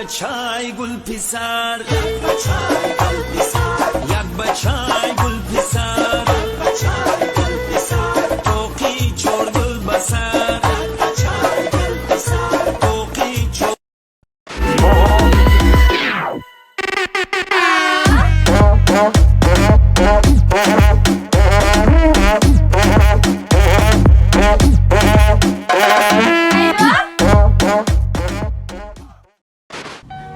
Бачаи гулписар, як бачаи гулписар, тоқи чоргул басар, тоқи чор.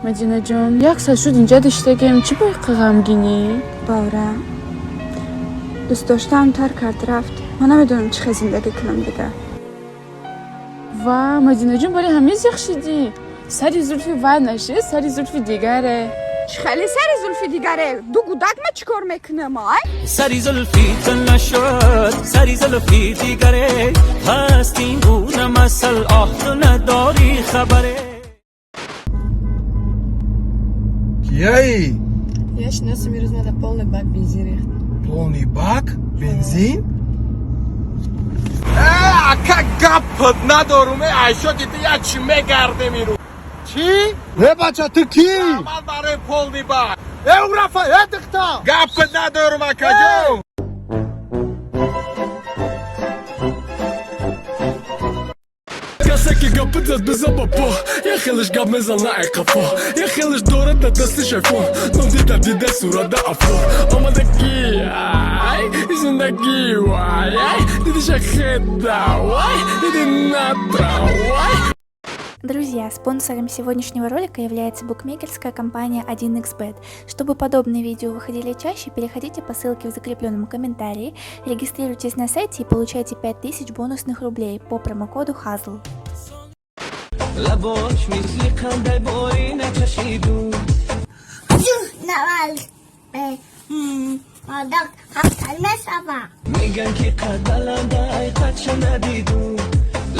Мадинаҷон, як соат шуд инҷа диштагем, чӣ боиқа ғамгинӣ? Бовра, дӯстдоштаам тарк кард, рафт. Ман намедонам, чӣ хел зиндагӣ кунам дига. Ва, Мадинаҷон, барои ҳамин зиқ шидӣ? Сари зулфи вай наши, сари зулфи дигаре. Чӣ хеле сари зулфи дигаре? Ду гудак, ма чӣ кор мекунам, ай? Сари зулфи ту нашуд, сари зулфи дигаре. Ҳаст ин гуна масал, оҳ, ту надорӣ хабаре. Кияи? Я шиносам, имрӯз мада полный бак бензин рехт. Полный бак бензин? Э, ака, гапат надорум, э, айшоти ту як чӣ мегардем иру. Чӣ? Э, бача, ту кӣ? Ман барои полный бак. Э, урафа, э, духта. Гапат надорум, акаҷон. Касе ки гапит зад, биза ба по. Я хелеш гап мезана, ай қафо. Я хелеш дорад да дастиш айфон. Ном дида, дида сурада афор. Омадаги, ай, зиндагӣ, вай, ай. Дидиша хеда, вай, диди натра, вай. Друзья, спонсором сегодняшнего ролика является букмекерская компания 1xBet. Чтобы подобные видео выходили чаще, переходите по ссылке в закрепленном комментарии, регистрируйтесь на сайте и получайте 5000 бонусных рублей по промокоду HAZL. Лабош мисли қандай бори начашиду. Навал мадак ҳафтал мешава. Меган ки қад баландай, қадша надиду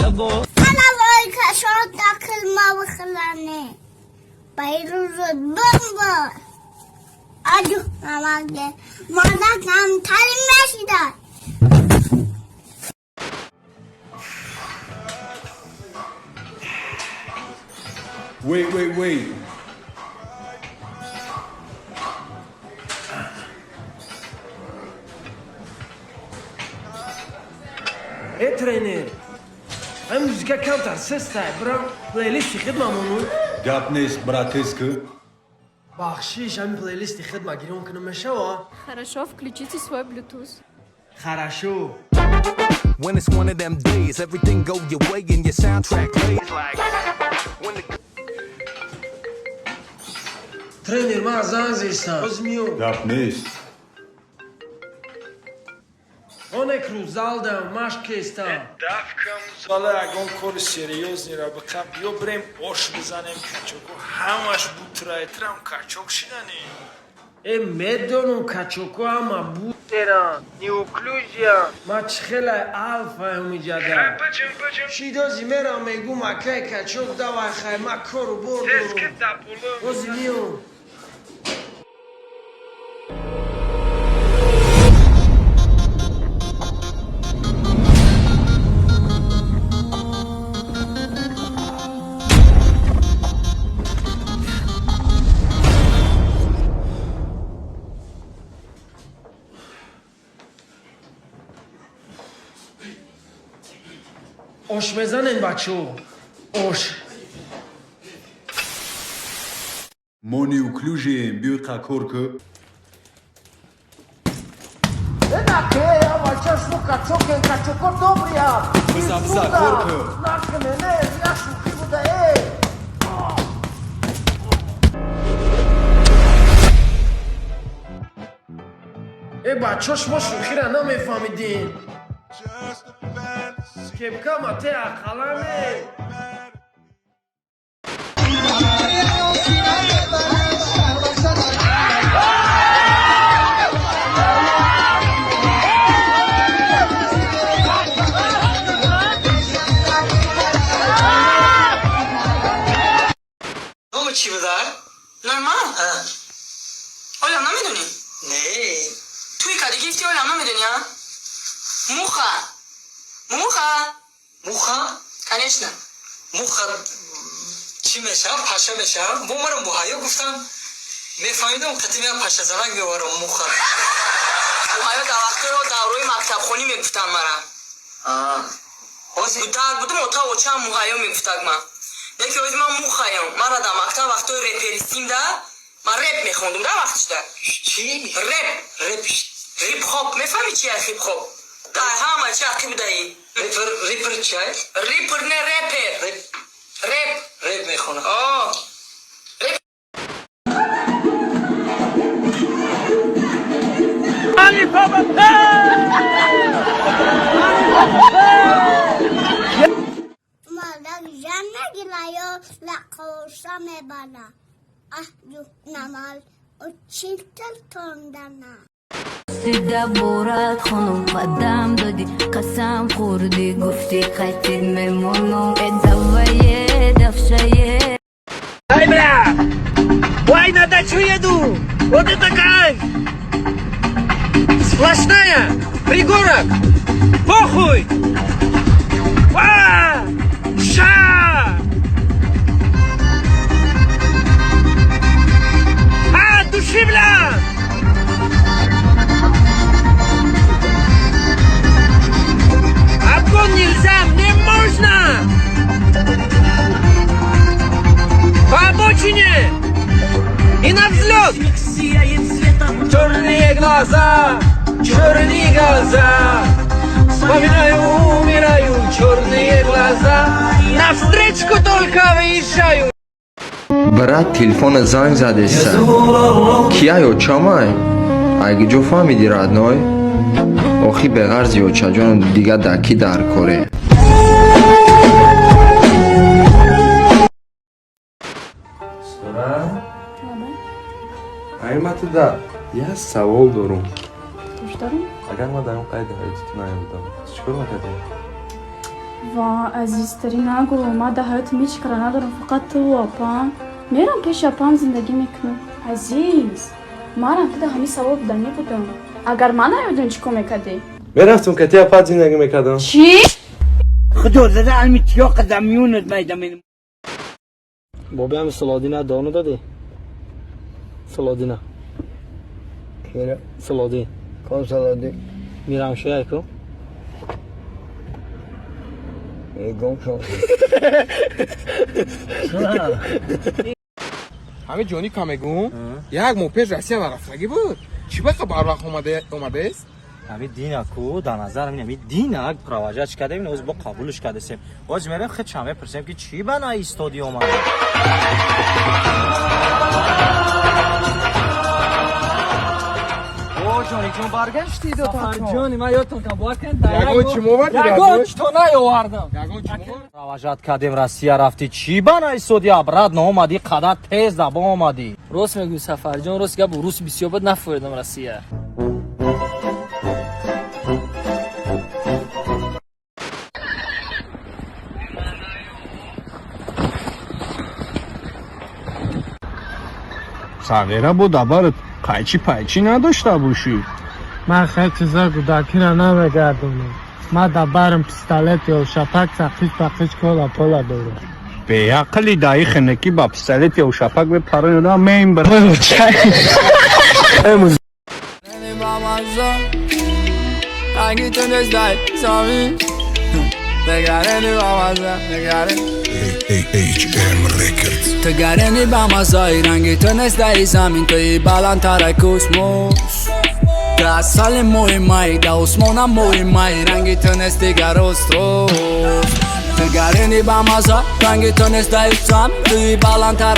лабо. Алавой кашон дакил мавхлане. Байрузуд бомба. Аду намаге мадак намтал мешида. Wait, wait, wait. Э, тренер, ҳам музика камтар сестай, бирам плейлисти хидмамону. Гап нест, брат, тез ку. Бахшиш, ҳамин плейлисти хидма гирён кунам, мешава? Хорошо, включите свой Bluetooth. Хорошо. When it's one of them days, everything go your way and your soundtrack plays like. When the Тренер, ман занг зестам, боз миём. Гап нест. Онек рӯзалдам, машқ кестам. Вала, ягон кори серьёзный ра биқа, биё бирем ош бизанем, качоко ҳамаш бутрай, трам качок шидани. Э, медонам, качоко ҳама бутеран, неуклюжий ян. Ма чӣ хелай алфаем иҷада. Шидози мерам, мегум: акай качок, давай, хай, ма кору бор дорум, бози миём. Ош мезанем, бачо, ош. Мо неуклюжий ем, биёй қа кор ку. Енаке, бача, шумо качокен, качоко добрия. Биза, биза, кор ку. Накне, не, я шӯхӣ буда, э. Э, бачо, шумо шӯхиро намефаҳмидин. Кепкама те ақалане. Номи чӣ буда? Нормал? Олам намедонӣ? Не. Туи кади гифти, олам намедонӣ, а? Муха. Муха. Муха? Конечно. Муха. Чӣ Чӣ мешавам, паша мешавам. Бо маро муҳайё гуфтам, мефаҳмидам, қатим як пашазанак меоварам муха. Муҳайё дар вақтҳои даврои мактабхонӣ мегуфтанд мара. Гудак будум, ота очаам муҳайё мегуфтак ман. Яке ози ман мухаём. Мара дар мактаб вақтҳои реперистим да ман реп мехондум да вақтишда. Чӣ? Реп. Реп. Хип-хоп. Мефаҳми чи ай хип-хоп? Дар ҳама чи ақиб будаи. Репер, репер чи ай? Рипер не, репер. Реп. Реп. Реп мехонам. О. Реп. Али папа! Мардак жан нагира ё лақоша мебара. Аҳду намал учитель тондана. Борат хонум қадам додӣ, қасам хӯрдӣ, гуфтӣ қайтид мемонум э давае дафшае. Ай, бля! Ой, на дачу еду! Вот это кайф! Сплошная! Пригорок! Похуй! Ва! Ша! А, души, бля! Обгон нельзя, мне можно! По обочине! И на взлет! Черные глаза, черные глаза, вспоминаю, умираю, черные глаза. На встречку только выезжаю. Брат, телефона занг задеста. Кияй, очамай? Айгиҷо фаҳмиди, родной? Охи беғарзи очаҷону дига дар кӣ дар коре? Сора, ай, ма туда як савол дорум. Дорум. Агар ман дар он қайди ҳаёти ту наёбудам, ту чӣ кор мекардӣ? Ва, азизтарин, нагӯ. Ман дар ҳаётам ҳеҷ кара надорам, фақат ту апам. Мерам пеши апам, зиндагӣ мекунам. Азиз, манам ту дар ҳамин савол буда мебудам. Агар ман наёбудам, чӣ кор мекардӣ? Мерафтум, кати апат зиндагӣ мекардам. Чӣ? Худо зада алми тиёқ да миёнат майдам. Бобиам Солодина дону додӣ? Солодина. Кира? Солодин. Кон Солодин? Мирамшояй ку? Гом шо. Ҳамин ҷони ка мегӯм, як моҳ пеш Россия нарафтагӣ буд, чӣ бақа барвақт омадааст? Ҳамин дина ку, дар назар ҳамин дина провожать кардем, ҳоз бо қабулш кардасем. Ҳоз мерем, худшам мепурсем, ки чӣ ба наистоди омад. О, ҷониҷон, баргаштӣ? Сафарҷони ман, ёдтон кам бовар кунед. Ягон чӣ моварди? Ягон чӣ то наёвардам. Ягон чӣ моварди? Провожать кардем, Россия рафтӣ, чӣ ба наистоди, обратно омадӣ, қадар тез даба омадӣ? Рост мегӯӣ, Сафарҷон, рост гап, рус бисёр буд, нафоидам Россия. Сағира, бо дабарат қайчи пайчӣ надошта бошӣ. Ман хел чиза кӯдакиро намегардонам. Ман дар барам пистолет ё шапак, сақич пақич, кола пола дорам. Беақли, даи хинакӣ ба пистолет ё шапак бепароёда меим бар. Ранги ту нест дар замин. Негарени ба маза, негарен. AHM Records. Ту гарени ба мазаи, ранги ту нест дар замин, туи баландтар космос. Ту асали моҳи май, да осмона моҳи май, ранги ту нест дигар остров. Ту гарени ба маза, ранги ту нест дар замин, туи баландтар.